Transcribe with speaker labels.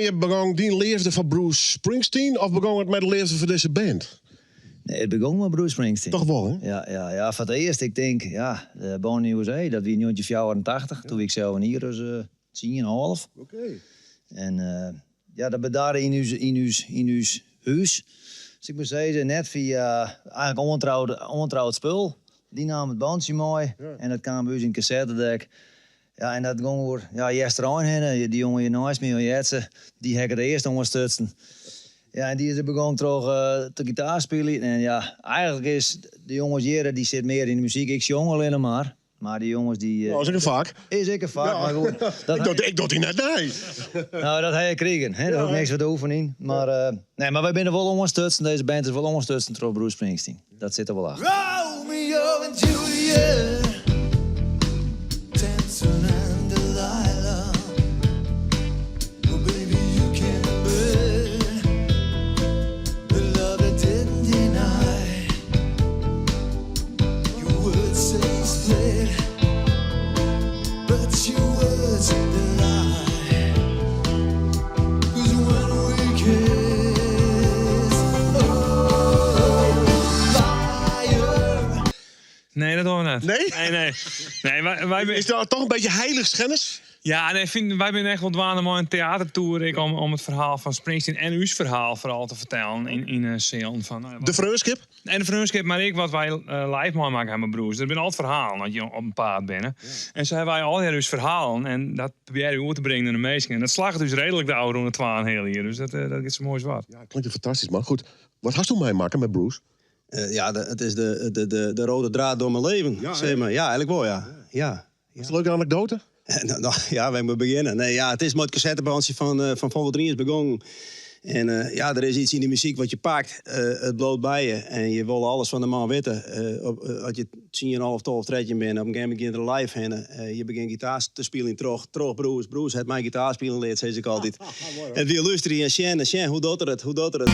Speaker 1: Wannear begûn dyn leafde foar Bruce Springsteen of begûn it mei de leafde foar dizze band?
Speaker 2: Nee, it begûn mei Bruce Springsteen.
Speaker 1: Toch wol, hè?
Speaker 2: Ja, ja, ja, foar it earst, ik tink, ja, Born in USA, dat wie 1984. Doe wie ik sels in jier as 10, 11.
Speaker 1: Oké.
Speaker 2: En ja, dat bedarre yn ús, yn ús, yn ús hús. Sil ik mar sizze, net fia eigentlik oantroud, oantroud spul. Dy naam it bantsje mei en dat kaam by ús yn it kassettedek. Ja, en dat gong oer, ja, Easterein hinne. Dy jonge hjir neist my, Jetze, dy ha ik it earst oanstutsen. Ja, en dy is der begûn troch te gitaarspyljen. En ja, eigentlik is de jonges hjir, dy sit mear yn de muzyk. Ik sjong allinne mar. Mar dy jonges dy...
Speaker 1: No, is ek in fak.
Speaker 2: Is ek in fak, mar goed.
Speaker 1: Dat ik doch, ik doch dy net nei.
Speaker 2: No, dat ha je krigen, hè. Dêr hoech ik niks foar te oefenjen. Mar, nee, mar wy binne wol oanstutsen, dizze band is wol oanstutsen troch Bruce Springsteen. Dat sit der wol achter.
Speaker 3: Romeo and Juliet, Samson and Delilah. Oh baby, you can bet the love that didn't deny. Your words say split, but your words they lie. 'Cause when we kiss, oh fire.
Speaker 4: Nee, dat dogge we net.
Speaker 1: Nee?
Speaker 4: Nee, nee. Nee, wy, wy
Speaker 1: Is dat toch in bytsje heilichtsjennis?
Speaker 4: Ja, nee, fyn, wy binne echt wol dwaande mei in teatertoer ek om it ferhaal fan Springsteen en ús ferhaal foaral te fertellen yn 'e sealen fan, nou ja,
Speaker 1: De freonskip?
Speaker 4: En de freonskip, mar ek wat wy live meimakke ha mei Bruce. Der binne altyd ferhalen as je op in paad binne. En sa hawwe wy allegear ús ferhalen en dat probearje we oer te bringen oan de minsken. En dat slagget ús reedlik de ôfrûne twaenheal jier. Dus dat giet sa moai as wat.
Speaker 1: Ja, klinkt fantastysk, mar goed. Wat hasto meimakke mei Bruce?
Speaker 5: Ja, het is de rode draad door mijn leven,
Speaker 1: Ja,
Speaker 5: zeg maar. Ja, eigenlijk wel, ja. Ja.
Speaker 1: Is it in leuke anekdoate?
Speaker 5: Nou, ja, wy moatte begjinne. Nee, ja, it is mei it kassettebântsje fan Folger begûn. En ja, der is yts yn dy muzyk wat je pakt. It bliuwt by je. En je wolle alles fan de man witte. As je 10, 11, 12, 13 binne, op in gegeven momint gean der live hinne. Je begjinne gitaar te spyljen troch Bruce. Bruce hat my gitaar spyljen leard, sis ik altyd. En wy lústerje en sjen en sjen, hoe docht er it, hoe docht er it.